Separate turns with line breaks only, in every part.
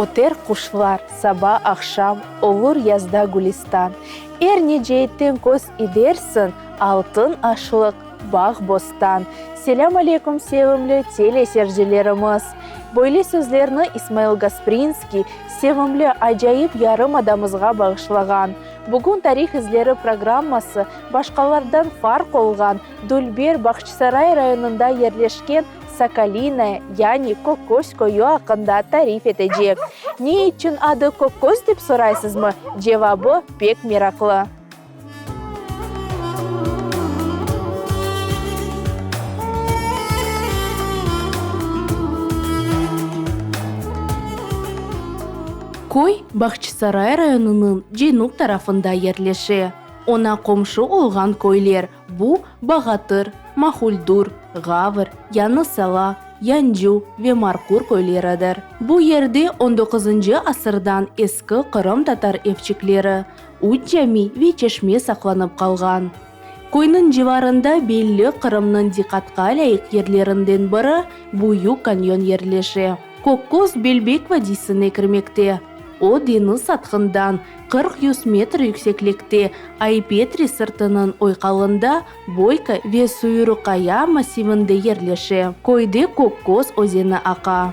Öter quşlar saba, aqşam, Olur yazda gülistan. Er ne ceetten köz idersiñ, Altın aşlıq, bağ-bostan. Selâm aleyküm, sevimli telesercilerimiz! Böyle sözlerni İsmail Gasprinskiy sevimli, acayip yarımadamızğa bağışlağan. Bugün Tarih izleri programması başqalardan farq olğan dülber Bağçasaray rayonında yerleşken Sokolinaya, yani Kökköz köyü aqqında tarif etecek. Ne içün adı Kökköz dep soraysızmı? Cevabı pek meraqlı. Köy Bağçasaray rayonınıñ cenüp tarafında yerleşe. Oña qomşu olğan köyler, bu, Bağatır, Mahuldur, Ğavr, Yañı Sala, Yancu ve Markur köyleridir. Bu yerde on doquzıncı asırdan eski qırımtatar evçikleri, üç cami ve çeşme saqlanıp qalğan. Köyniñ civarında belli Qırımnıñ diqqatqa lâyıq yerlerinden biri, Büyük Kanyon yerleşe. Kökköz Belbek vadiysine kirmekte. O, deñiz sathından 40-yüz metr yükseklikte Ay-Petri sırtınıñ oyqalında Boyka ve Suyurıqaya massivinde yerleşe. Köyde Kökköz özeni aqa.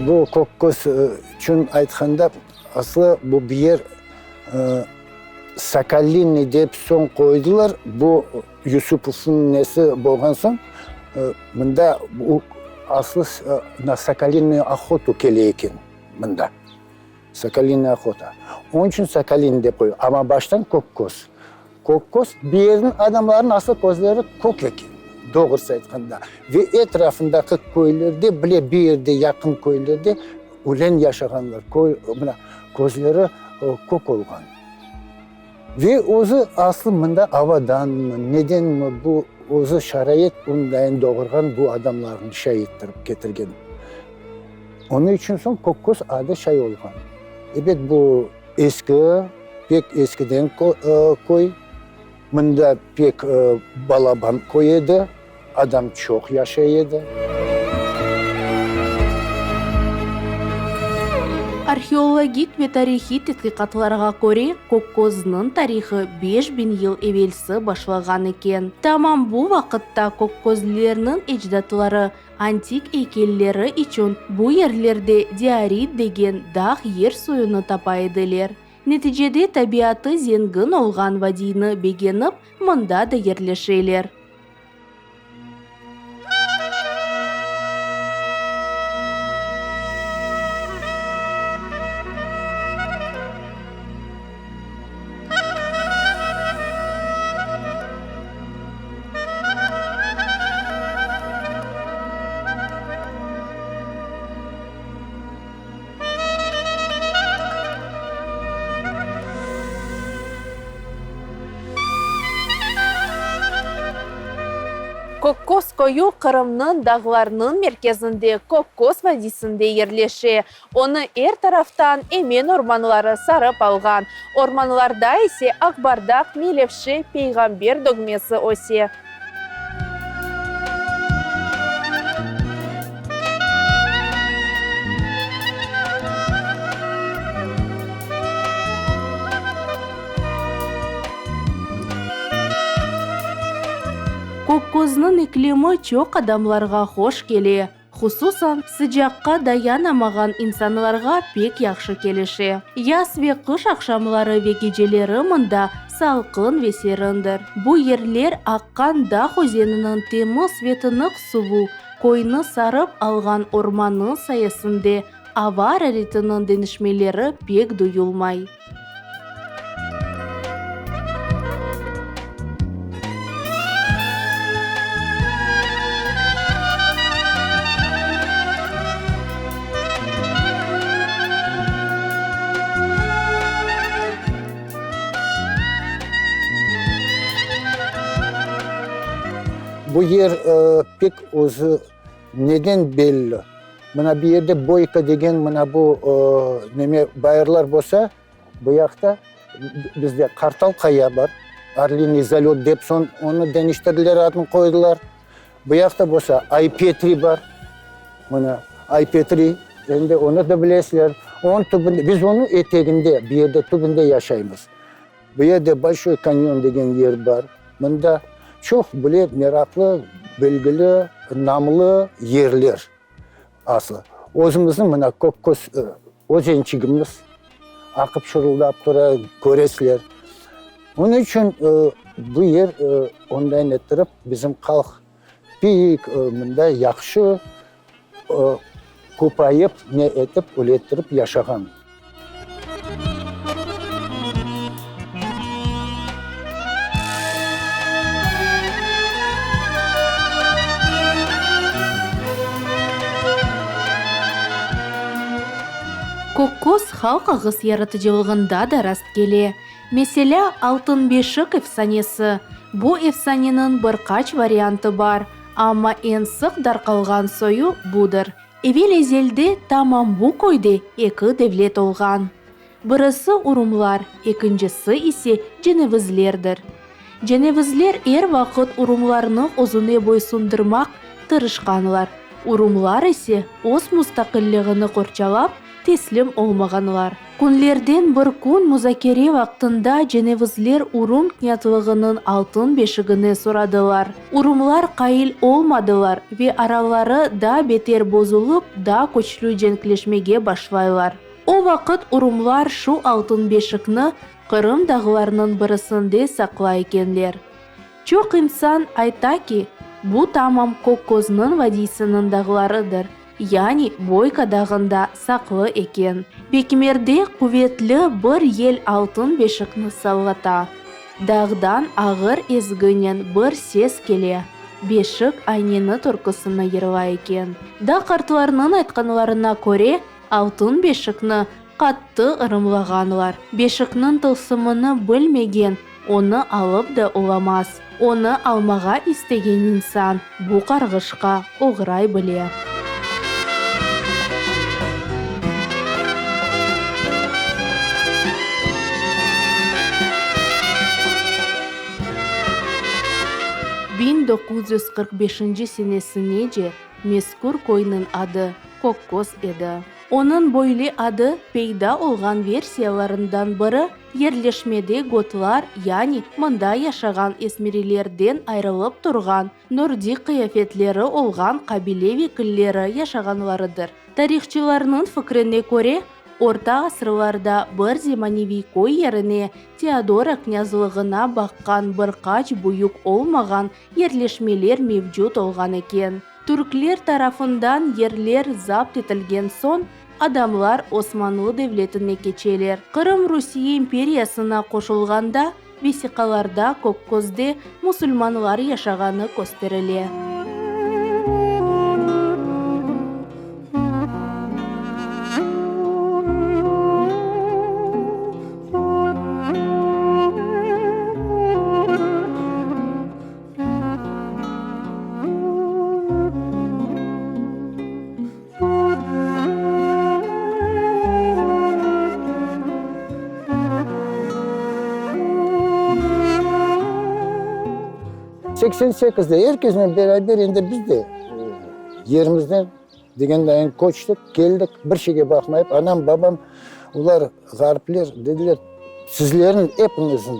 Bu Kökköz içün aytqanda, aslı bu bir yer Sokolinıy dep soñ qoydılar, bu Yusupovnıñ nesi bolğan soñ, mında bu aslı na sokolinıy ohotu kele eken mında. Sokolinıy ohota. Onıñ içün Sokolinıy dep qoydı. Amma baştan Kökköz. Kökköz, bu yerniñ adamlarınıñ aslı közleri kök eken, doğrusı aytqanda. Ve etrafındaki köylerde bile, bu yerde yaqın köylerde ülen yaşağanlar, köy, mına, közleri kök olğan. Ve özü aslı mında avadanmı, nedenmi bu özü şarait ondayın doğurğan bu adamlarnı şay ettirip ketirgen. Onıñ içün soñ Kökköz adı şay olğan. Ebet, bu eski, pek eskiden köy. Mında pek balaban köy edi, adam çoq yaşay edi.
Arheologik ve tarihiy tedqiqatlarğa köre, Kökközniñ tarihı 5000 yıl evelsi başlağan eken. Tamam bu vaqıtta kökközlilerniñ ecdatları antik eykelleri içün bu yerlerde diorit degen dağ yer suyunı tapa ediler. Neticede tabiatı zengin olğan vadiyni begenip, mında da yerleşeler. Kökköz köyü Qırımnıñ dağlarınıñ merkezinde, Kökköz vadiysinde yerleşe. Onı er taraftan emen ormanları sarıp alğan. Ormanlarda ise aqbardaq, melevşe, peyğamber dögmesi öse. Kökközniñ iklimi çoq adamlarğa hoş kele. Hususan, sıcaqqa dayanamağan insanlarğa pek yahşı kelişe. Yaz ve qış aqşamları ve geceleri mında salqın ve serindir. Bu yerler aqqan dağ özeniniñ temiz ve tınıq suvu, köyni sarıp alğan ormannıñ sayesinde ava araretiniñ deñişmeleri pek duyulmay.
Bu yer pek özü neden belli? Mına bu yerde Boyka degen mına bu neme bayırlar bolsa, bu yaqta bizde Qartal qaya bar, Orlinıy zalöt dep soñ onı deñiştirdiler, adını qoydılar. Bu yaqta bolsa Ay-Petri bar, mına Ay-Petri, endi onı da bilesizler. Onıñ tübünde, biz onıñ eteginde, bu yerde tübünde yaşaymız. Bu yerde Bolşoy kanyon degen yer bar. Mında çoq bile meraqlı, belgili, namlı yerler aslı. Özümizniñ mına Kökköz özençigimiz aqıp şırıldap tura, köresizler. Onıñ içün bu yer ondan ettirip bizim halq pek mında yahşı köpayıp, ne etip, öyle ettirip yaşağan.
Kökköz halq ağız yaratıcılığında da rastkele. Meselâ, Altın beşik efsanesi. Bu efsaneniñ bir qaç variantı bar, amma eñ sıq darqalğan soyu budır. Evel-ezelde tamam bu köyde eki devlet olğan. Birisi urumlar, ekincisi ise cenevizlerdir. Cenevizler er vaqıt urumlarnı özüne boysundırmaq tırışqanlar, urumlar ise öz mustaqilliğini qorçalap, teslim olmağanlar. Künlerden bir kün muzakere vaqtında cenevizler urum knâzlığınıñ altın beşigini soradılar. Urumlar qail olmadılar ve araları daa beter bozulıp, daa küçlü cenkleşmege başlaylar. O vaqıt urumlar şu altın beşikni Qırım dağlarınıñ birisinde saqlay ekenler. Çoq insan ayta ki, bu tamam Kökközniñ vadiysiniñ dağlarıdır, yani Boyka dağında saqlı eken. Bekmerde quvetli bir yel altın beşikni sallata. Dağdan ağır ezginen bir ses kele, beşik ayneni türküsini yırlay eken. Dağ qartlarınıñ aytqanlarına köre, altın beşikni Qattı ırımlağanlar. Beşikniñ tılsımını bilmegen onı alıp da olamaz. Onı almağa istegen insan bu qarğışqa oğray bile. 1945 senesinece mezkür köyniñ adı Kökköz edi. Onıñ böyle adı peyda olğan versiyalarından biri, yerleşmede gotlar, yani mında yaşağan esmerilerden ayırılıp turğan, nordik qıyafetleri olğan qabile vekilleri yaşağanlarıdır. Tarihçılarnıñ fikrine köre, orta asırlarda bir zemaneviy köy yerine Teodora knâzlığına baqqan bir qaç büyük olmağan yerleşmeler mevcut olğan eken. Türkler tarafından yerler zapt etilgen soñ, adamlar Osmanlı devletine keçeler. Qırım Rusiye imperiyasına qoşulğanda, vesiqalarda Kökközde musulmanlar yaşağanı kösterile.
88-de er kesnen beraber endi biz de yerimizden degendayin köçtik, keldik, bir şeyge baqmayıp, anam, babam, olar ğaripler, dediler, sizlerniñ epiñizniñ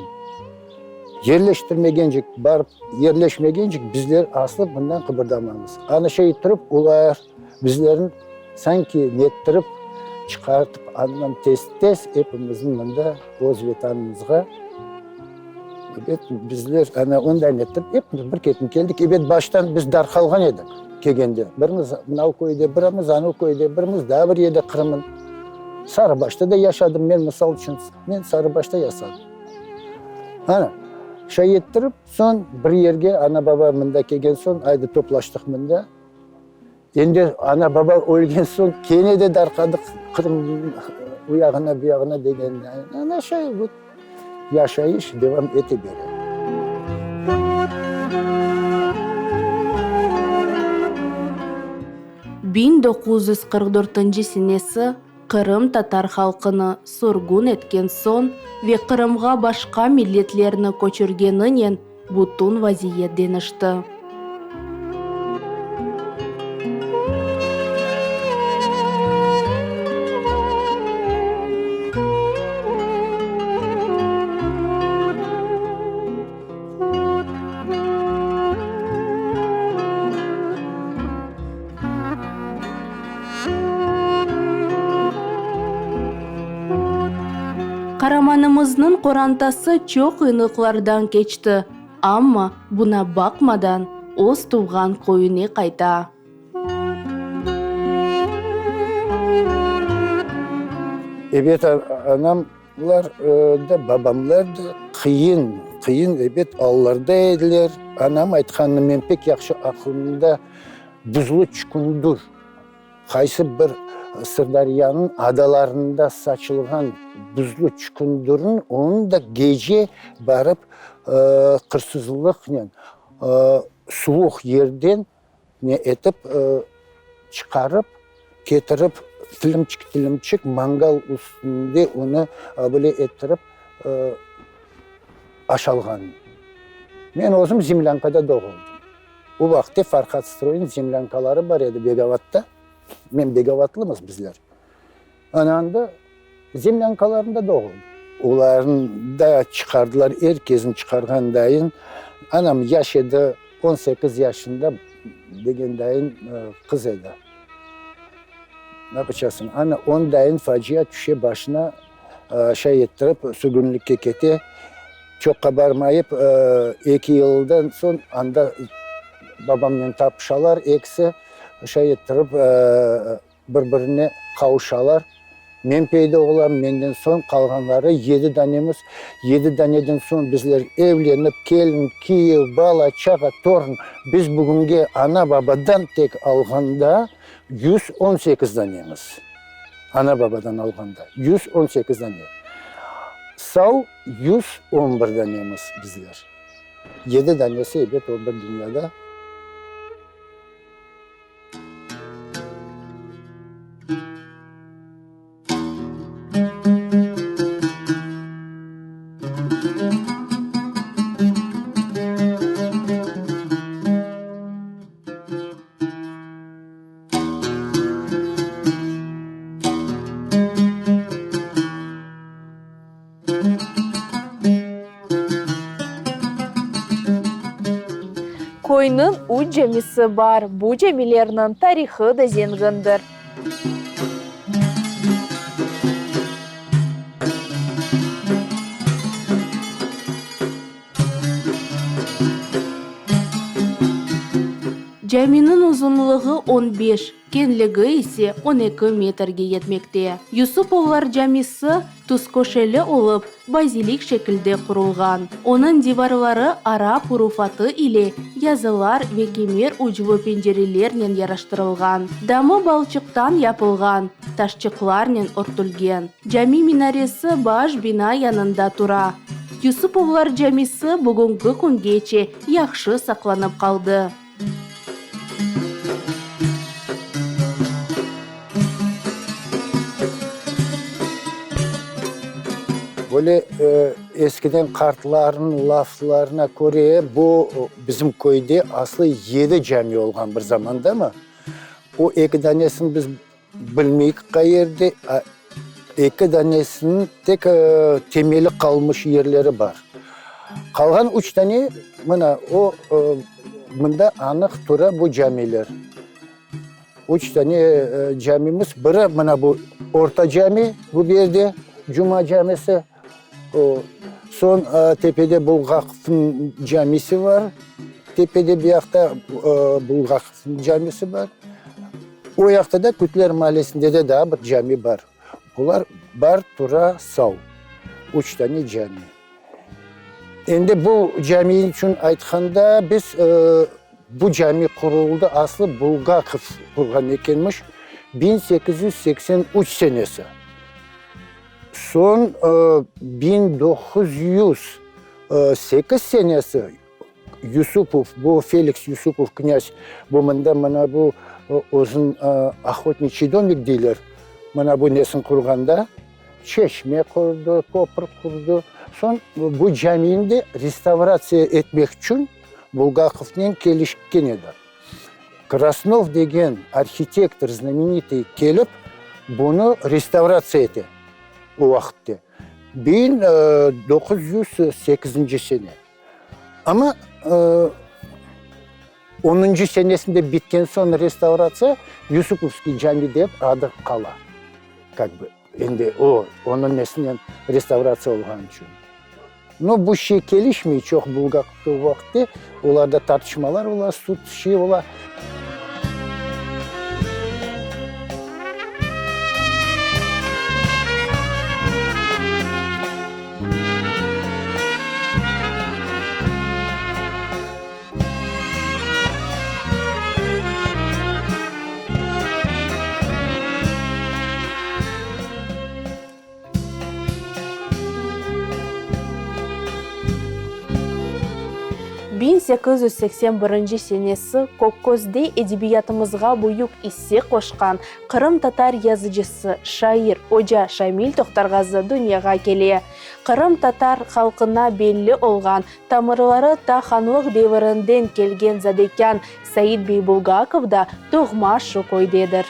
yerleştirmegencik, barıp yerleşmegencik bizler aslı bundan qıbırdamamız. Ana şey turıp, olar bizlerni sanki nettirip çıqartıp, andan tez-tez epimizni mında öz Vetanımızğa, ebet, bizler ana onday nettirip epimiz bir ketin keldik. Ebet, baştan biz darqalğan edik kelgende. Birimiz mınav köyde, birimiz anav köyde, birimiz daa bir yerde Qırımın. Sarıbaşta da yaşadım men, misal içün, men Sarıbaşta yasadım. Ana, şay ettirip, soñ bir yerge ana-baba mında kelgen soñ, aydı toplaştıq mında. Endi ana-baba ölgen soñ kene de darqadıq Qırım u yağına, bu yağına degende. Ana şay bu yaşayış devam ete bere.
1944 senesi qırımtatar halqını sürgün etken soñ ve Qırımğa başqa milletlerni köçürgeninen bütün vaziyet deñişti. Qaramanımıznıñ qorantası çoq qıyınlıqlardan keçti, amma, buna baqmadan, öz tuvğan köyüne qayta.
Ebet, anam Bular da, babamlar da qıyın, qıyın, ebet, allarda ediler. Anam aytqanını men pek yahşı aqlımda, buzlu çukundur, qaysı bir Sırdaryanıñ adalarında saçılğan buzlu çukundurın, onı da gece barıp qırsızlıqnen suvuq yerden Ne etip, çıqarıp, ketirip, tilimçik-tilimçik mangal üstünde onı böyle ettirip aşalğan. Men özüm zemlânkada doğuldım. O vaqıtte Farhatstroyniñ zemlânkaları bar edi Begovatta. Men Begovatlımız bizler. Ana anda zemlânkalarında doğuldım. Olarnı da çıqardılar, er kezni çıqarğan dayın. Anam yaş edi, 18 yaşında degen dayın qız edi. Ne yapacaqsıñ? Ana ondayın facia tüşe başına, şay ettirip sürgünlikke kete. Çoqqa barmayıp, eki yıldan soñ anda babamnen tapışalar ekisi, şay ettirip. Bir-birine qavuşalar. Men peyda olam, menden soñ qalğanları yedi danemiz. Yedi daneden soñ bizler evlenip, kelin, kiyev, bala, çağa, torun, biz bugünge ana-babadan tek alğanda 118 danemiz. Ana-babadan alğanda 118 dane. Sav 111 danemiz bizler. Yedi danesi ebet o bir dünyada.
Köyniñ üç camisi bar, bu camilerniñ tarihı da zengindir. Caminiñ uzunlığı on beş, keñligi ise on eki metrge yetmekte. Yusupovlar camisi tüzköşeli olıp, bazilik şekilde qurulğan. Onıñ divarları arap urufatı ile yazılar ve kemer uclu pencerelernen yaraştırılğan. Damı balçıqtan yapılğan, taşçıqlarnen örtülgen. Cami minaresi baş bina yanında tura. Yusupovlar camisi bugünki küngece yahşı saqlanıp qaldı.
Böyle eskiden qartlarnıñ laflarına köre, bu bizim köyde aslı yedi cami olğan bir zamanda mı, o eki danesini biz bilmeyik qayerde, a eki danesiniñ tek temeli qalmış yerleri bar. Qalğan üç dane, mına, o mında anıq tura bu camiler. Üç dane camimiz, biri mına bu Orta cami, bu yerde, Cuma camisi, o, soñ tepede Bulğakovnıñ camisi bar, tepede bir yaqta Bulğakovnıñ camisi bar. O yaqta da Kütler maalesinde de daa bir cami bar. Olar bar, tura, sav. Üç dane cami. Endi bu cami içün aytqanda, biz bu cami quruldı, aslı Bulgakov qurğan ekenmiş, 1883 senesi. Soñ 1908 senesi. Yusupov, bu Feliks Yusupov knâz, bu mında mına bu özüñ ohotniçiy domik deyler, mına bu nesin qurğanda, çeşme qurdı, köpür qurdı. Soñ bu camini de restavratsiya etmek içün Bulgakovnen kelişken edi. Krasnov degen arhitektor znamenitıy kelip, bunı restavratsiya ete o vaqıtte, 1908-nci sene. Amma onuncı senesinde bitken soñ restavratsiya, Yusupovskiy cami dep adı qala, kak bı, endi o, onıñ nesinen restavratsiya olğanı içün. No, bu şey kelişmey çoq Bulgakovda o vaqıtte, olarda tartışmalar ola, sud şey ola.
1881 senesi Kökközde edebiyatımızğa büyük isse qoşqan qırımtatar yazıcısı, şair, oca Şamil Toqtarğazı dünyağa kele. Qırımtatar halqına belli olğan, tamırları ta hanlıq devirinden kelgen zadekân Said bey Bulgakov da doğma şu köydedir.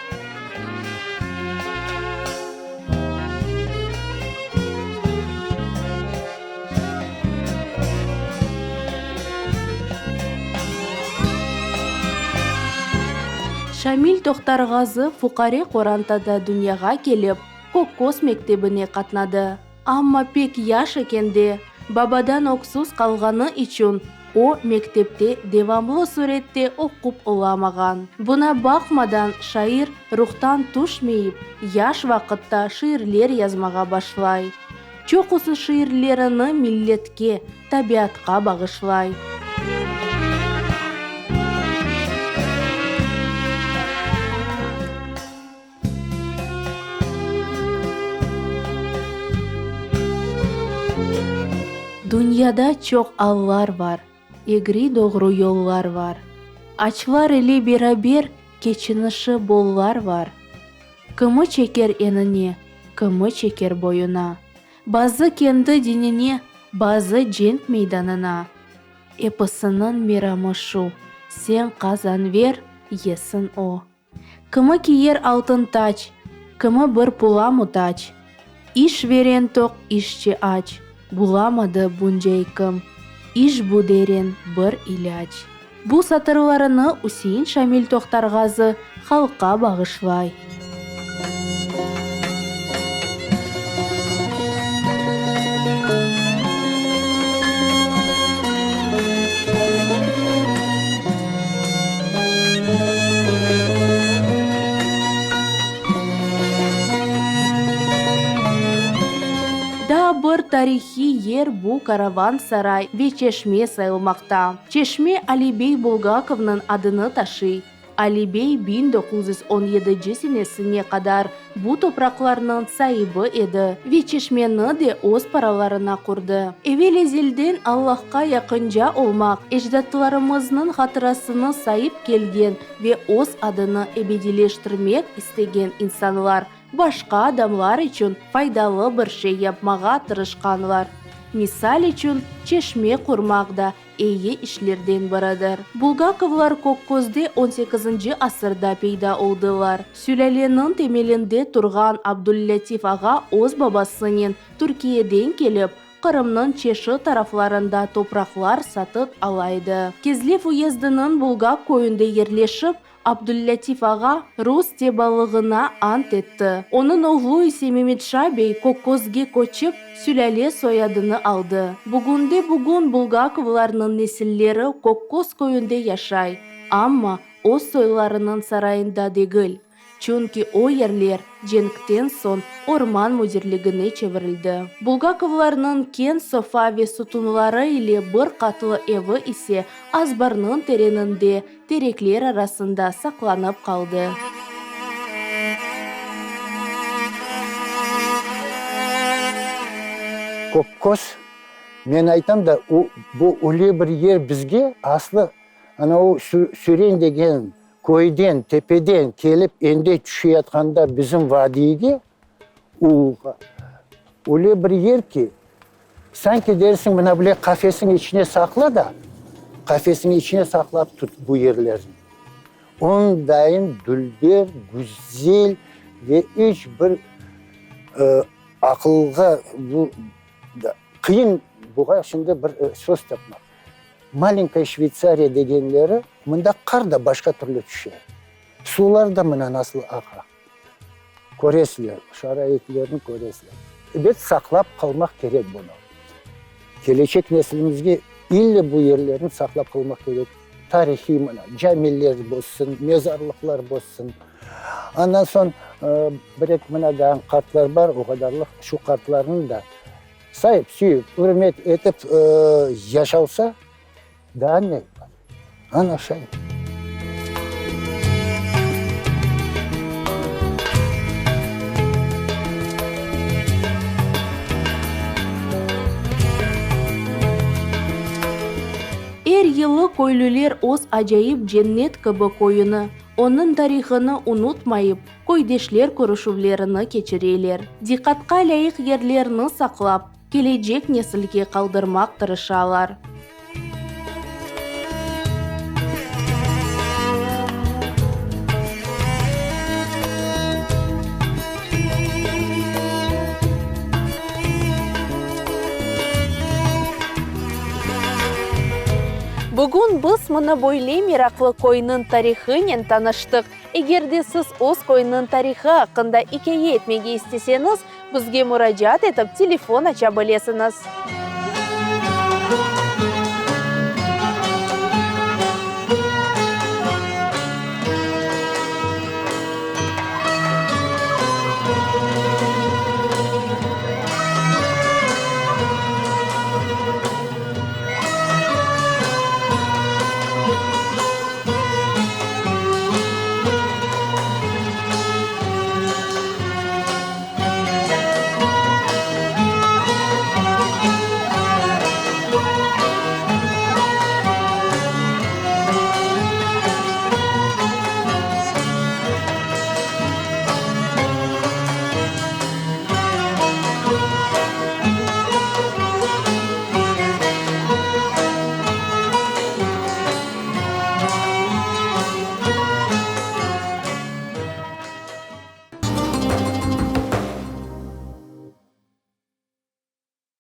Şamil Toqtarğazı fuqare qorantada dünyağa kelip, Kökköz mektebine qatnadı. Amma pek yaş ekende, babadan öksüz qalğanı içün, o, mektepte devamlı sürette oqup olamağan. Buna baqmadan, şair ruhtan tüşmeyip, yaş vaqıtta şiirler yazmağa başlay. Çoqusı şiirlerini milletke, tabiatqa bağışlay. Dünyada çoq allar bar, Egri-doğru yollar bar. Açlar ile beraber Keçinişi bollar bar. Kimi çeker enine, Kimi çeker boyuna. Bazı kendi dinine, Bazı cenk meydanına. Episiniñ meramı şu, Sen qazan ver, yesin o. Kimi kiyer altın tac, Kimi bir pula mutac. İş veren toq, işçi aç, Bulamadı buncay kim, İş bu deren bir ilâc. Bu satırlarını Üsein Şamil Toqtarğazı halqqa bağışlay. Daa bir tarihiy yer bu karavan saray ve çeşme sayılmaqta. Çeşme Ali bey Bulgakovnıñ adını taşıy. Ali bey 1917 senesine qadar bu topraqlarnıñ saibi edi ve çeşmeni de öz paralarına qurdı. Evel-ezelden Allahqa yaqınca olmaq, ecdatlarımıznıñ hatırasını saip kelgen ve öz adını ebediyleştirmek istegen insanlar başqa adamlar içün faydalı bir şey yapmağa tırışqanlar. Misal içün, çeşme qurmaq da eyi işlerden biridir. Bulgakovlar Kökközde on sekizinci asırda peyda oldılar. Sülâleniñ temelinde turğan Abdüllâtif ağa öz babasınen Türkiyeden kelip, Qırımnıñ çeşit taraflarında topraqlar satıp ala edi. Kezlev uyezdiniñ Bulgak köyünde yerleşip, Abdüllâtif ağa rus tebalığına ant etti. Onıñ oğlu ise Memetşa bey Kökközge köçip, sülâle soyadını aldı. Bugünde-bugün Bulgakovlarnıñ nesilleri Kökköz köyünde yaşay, amma öz soylarınıñ sarayında degil. Çünki o yerler cenkten soñ orman müdirligine çevirildi. Bulgakovlarnıñ keñ sofa ve sutunları ile bir qatlı evi ise azbarnıñ tereninde terekler arasında saqlanıp qaldı.
Kökköz. Men aytam da, o, bu öyle bir yer bizge, aslı, ana o Süren degen köyden, tepeden kelip endi tüşeyatqanda bizim vadiyge, uluğa, öyle bir yer ki, sanki dersiñ, mına böyle qafesiñ içine saqla da, qafesiñ içine saqlap tut bu yerlerni. Ondayın dülber, güzel ve iç bir aqılğa bu qıyın buğa şimdi bir söz tapmaq. Malenkaya Şveytsariya degenleri, mında qar da başqa türlü tüşe. Suvlar da mına nasıl aqa. Köresizler, şaraitlerni köresizler. Ebet, saqlap qalmaq kerek bunı. Kelecek neslimizge ille bu yerlerni saqlap qalmaq kerek. Tarihiy mına camiler bolsun, mezarlıqlar bolsun. Andan soñ bir-eki mına daa qartlar bar, o qadarlıq şu qartlarnı da sayıp, süyip, ürmet etip yaşalsa, daa ne bar? Ana şay.
Er yılı köylüler öz acayip cennet kibi köyüni, onıñ tarihını unutmayıp, köydeşler körüşüvlerini keçireler, diqqatqa lâyıq yerlerni saqlap, kelecek nesilge qaldırmaq tırışalar. Bugün biz mına böyle meraqlı köyniñ tarihınen tanıştıq. Eger de siz öz köyniñ tarihı aqqında ikâye etmege isteseñiz, bizge muracaat etip telefon aça bilesiñiz.